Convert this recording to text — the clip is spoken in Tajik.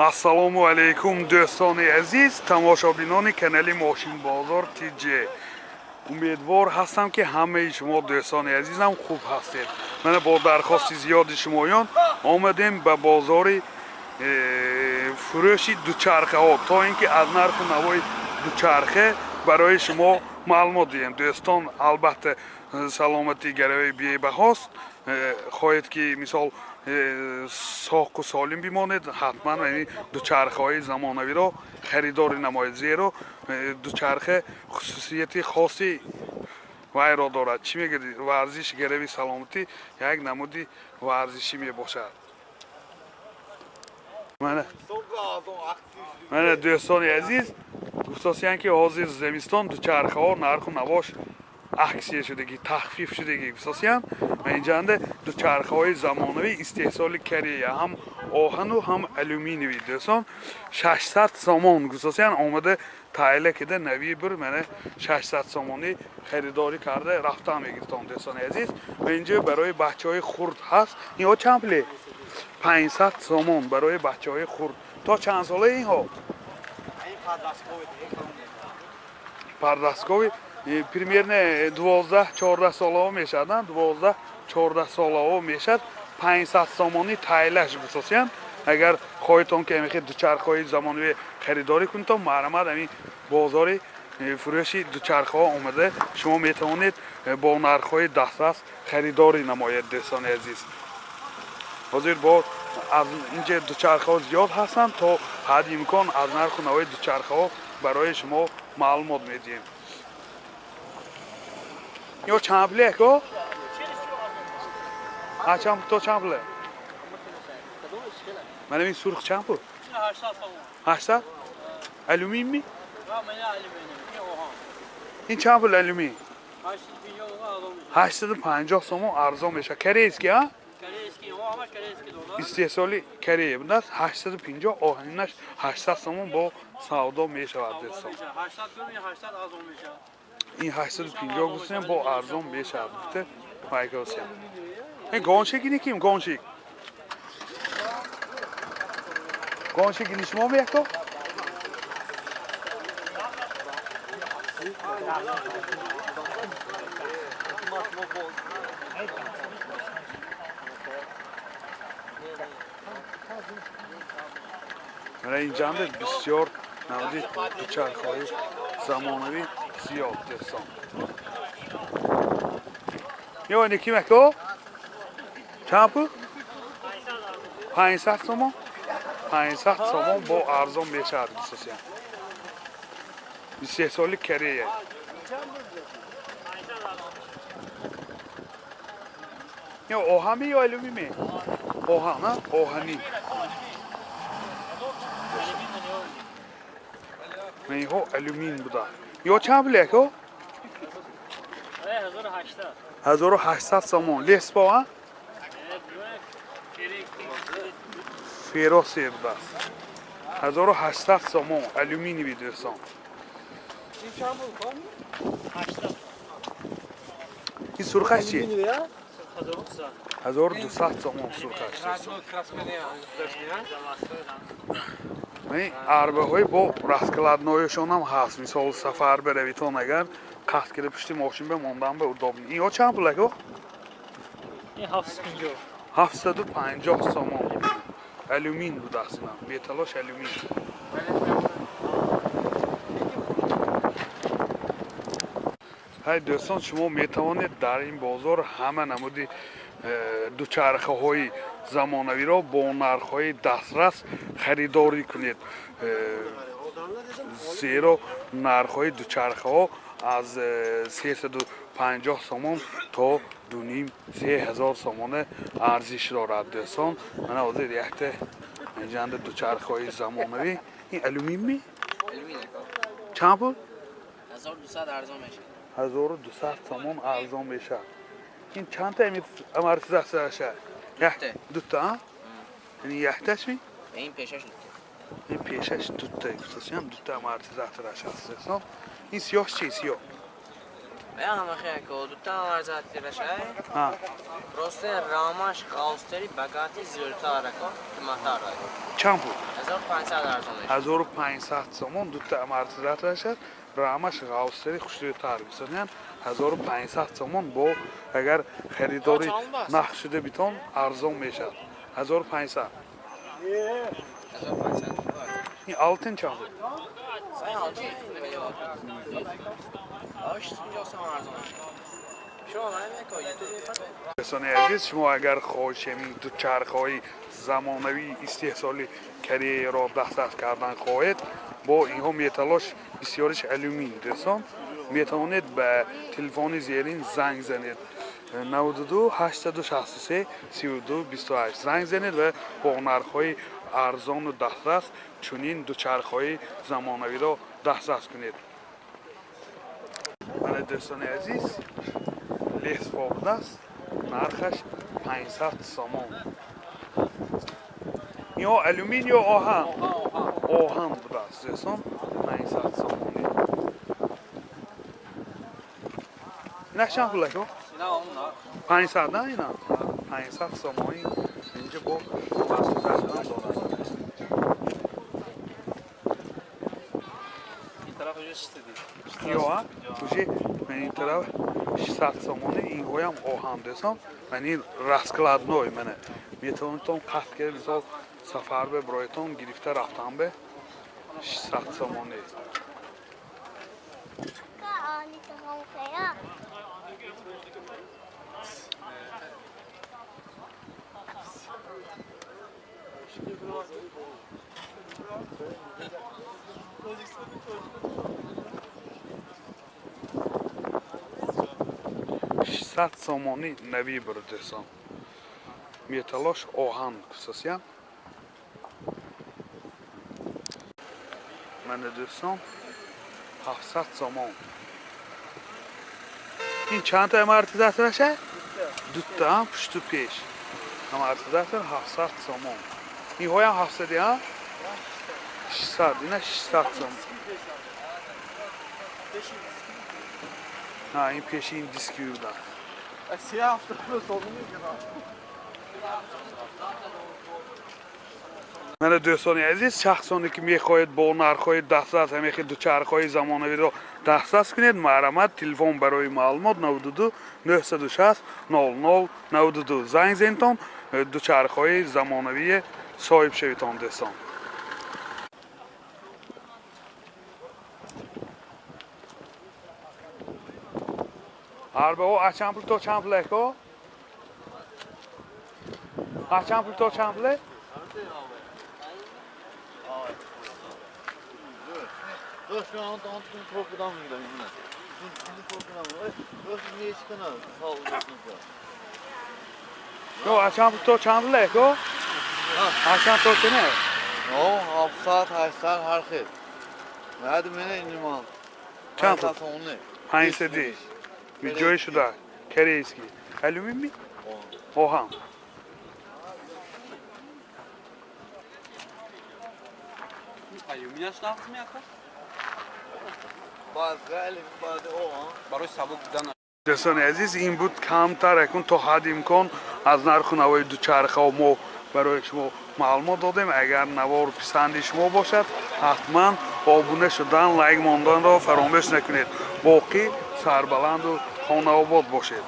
Ассалому алайкум дӯстони азиз, тамошобинони канали Мошинбозор ТЖ. Умедвор ҳастам, ки ҳамаи шумо дӯстони азизам хуб ҳастед. Мана бо дархости зиёди шумоён омадем ба бозори фурӯши дучархаҳо, то ин ки аз нарху навои дучарха барои шумо маълумот диҳем. Дӯстон, албатта саломатӣ гарави бебаҳост. Хоҳед ки мисол соқу солим бимонед, ҳатман дучархаҳои замонавиро харидорӣ намоед, зеро дучарха хусусияти хоси вайро дорад. Чӣ мегӯед? Варзиш гарави саломатӣ як намуди варзишӣ мебошад. Мана дӯстони азиз, гуфтосиян ки ҳозир зимистон дучархаҳо нарху навош аксия шудагӣ, тахфиф шудагӣ гуфтосиян. Ва инҷанда дучархаҳои замонавӣ истеҳсоли Корея, ҳам оҳану ҳам алюминиевӣ дӯстон, 600 сомон гуфтосиян. Омада тайла кида нави бир мана 600 сомонӣ харидорӣ карда рафтан мегиртон дӯстони азиз. Ва инҷо барои бачаҳои хурд ҳаст. Инҳо чанд пуле? 500 сомон барои бачаҳои хурд. То чанд сола инҳо? Подростковый примерно 12-14 солаҳо мешавад, 12-14 солаҳо мешавад. 500 сомонӣ тайлаш гуфтосиян. Агар хоҳедтон ки ҳамихе дучархаҳои замонавӣ харидорӣ кунедтон, марҳамат, ҳамин бозори фурӯши дучархаҳо омада шумо метавонед бо нархҳои дастрас харидорӣ намоед дӯстони азиз. Ҳозир бо аз инҷа дучархаҳо зиёд ҳастанд, то ҳадди имкон аз нарху навои дучархаҳо барои шумо маълумот медиҳем. Ё чанд пуле ако? Чанд то чанд пуле? Мана ин сурх чанд пул? 800? Алюмин ми? Ин чанд пул алюмин? 850 сомон арзон мешавад. Корейский, а? Истеҳсоли Корея будааст. 850, оҳанинаш 800 сомон бо савдо мешавад дӯстон. Ин 850 гуфтем бо арзон мешавад гуфта майкосиям. Ин гонщик ини ким? Гонщик. Гонщик ини шумо меяко? Мана инҷанда бисёр навъи дучархаҳои замонавӣ зиёд дӯстон. Ё ини ким ако? Чанд пул? 500 сомон. 500 сомон бо арзон мешавад гуфтосиян. Истеҳсоли Корея. Ё оҳан ё алюминий? Оҳан, а? Оҳанӣ. Инҳо алюмин буда. Ё чанд пул ако? 1800 сомон. Леспо, а? Феросе будааст. 1800 сомон алюминиевӣ дӯстон. Ин сурхаш чи? 1200 сомон сурхаш дӯстон. Ин арбаҳои бо раскладноишонам ҳаст. Мисол сафар баравитон агар қахт кида пушти мошин ба мондан ба удобно. Инҳо чанд пул ако? 750 сомон. Алюмин будааст инам. Металлош алюмин. Ҳай дӯстон, шумо метавонед дар ин бозор ҳама намуди дучархаҳои замонавиро бо нархҳои дастрас харидорӣ кунед, зеро нархҳои дучархаҳо аз 350 сомон то 2,5-3 ҳазор сомона арзиш дорад дӯстон. Мана ҳозир якта инҷанда дучархаҳои замонавӣ. Ин алюмин ми? Чанд пул? 1200 арзон мешавад. 1200 сомон арзон мешавад. Ин чандта амортизатсияша? Дута, а? Ин якташ ми? Ин пешаш дута. Ин пешаш дута, гуфтасиям, дута амортизатораш ҳаст дӯстон. Ин сиёҳ чи сиёҳ? Просто рамаш ғавстери багати зӯртарако қиматтар. Чанд пул? 1500 арзон мешавад. 1500 сомон дута амортизатор шад, рамаш ғавстери хушрӯйтар гуфтан 1500 сомон бо агар харидори нах шуда битон арзон мешавад. 1500. 1500. Ин алтын чанд пул? Дӯстони азиз, шумо агар хоҳишем дучархаҳои замонавии истеҳсоли Кореяро дастрас кардан хоҳед, бо инҳо металлош бисёриш алюмин. Дӯстон, метавонед ба телефони зерин занг занед 92 863 32 28 занг занед ва бо нархҳои арзону дастрас чунин дучархаҳои замонавиро дастрас кунед. Мана дӯстони азиз, лесвоб аст, нархаш 500 сомон. Инҳо алюмин ё оҳан? Оҳан будааст дӯстон, 500 сомонӣ. Ина чанд пул ако? 500 на ина? 500 сомонӣ. Инҷа бо васф дорад. Ё, уже ин тараф 600 сомонӣ, инҳоям оҳан дӯстон. Ман ин раскладной мана метавонедтон қат карда мисол сафар бе бироятон гирифта рафтан бе 600 сомонӣ. Сад сомонӣ нави бур дӯстон. Металлош оҳан хусусиян. Мана дӯстон 700 сомон. Ин чандта амортизатораша? Дута, пушту пеш. Амортизатор 700 сомон. Инҳоям 700 ҳа? 600, ина 600 сомон. Ҳа, ин пеши ин диски буда. Мана дӯстони азиз, шахсоне ки мехоҳед бо нархҳои дастрас ҳамехи дучархҳои замонавиро дастрас кунед, марҳамат, телефон барои маълумот 92 960 00 92 занг зентон, дучархҳои замонавие соҳиб шавитон дӯстон. Арбаҳо аз чанд пул то чанд пул ако? Аз чанд пул то чанд пул? Ё, аз чанд пул то чанд пул ако? Аз чанд то чанд? 700, 800 ҳар хел. Баъд мена иниман. Чанд пул? 500. Ҷой шуда, корейский. Алюмин ми? Оҳан. Алюминаш нағз меака? Барои сабук будан. Дӯстони азиз, ин буд камтар акун то ҳадди имкон аз нарху навои дучархао мо барои шумо маълумот додем. Агар навор писанди шумо бошад, ҳатман обуна шудан, лайк монданро фаромӯш накунед. Боқӣ сарбаланду хонаобод бошед.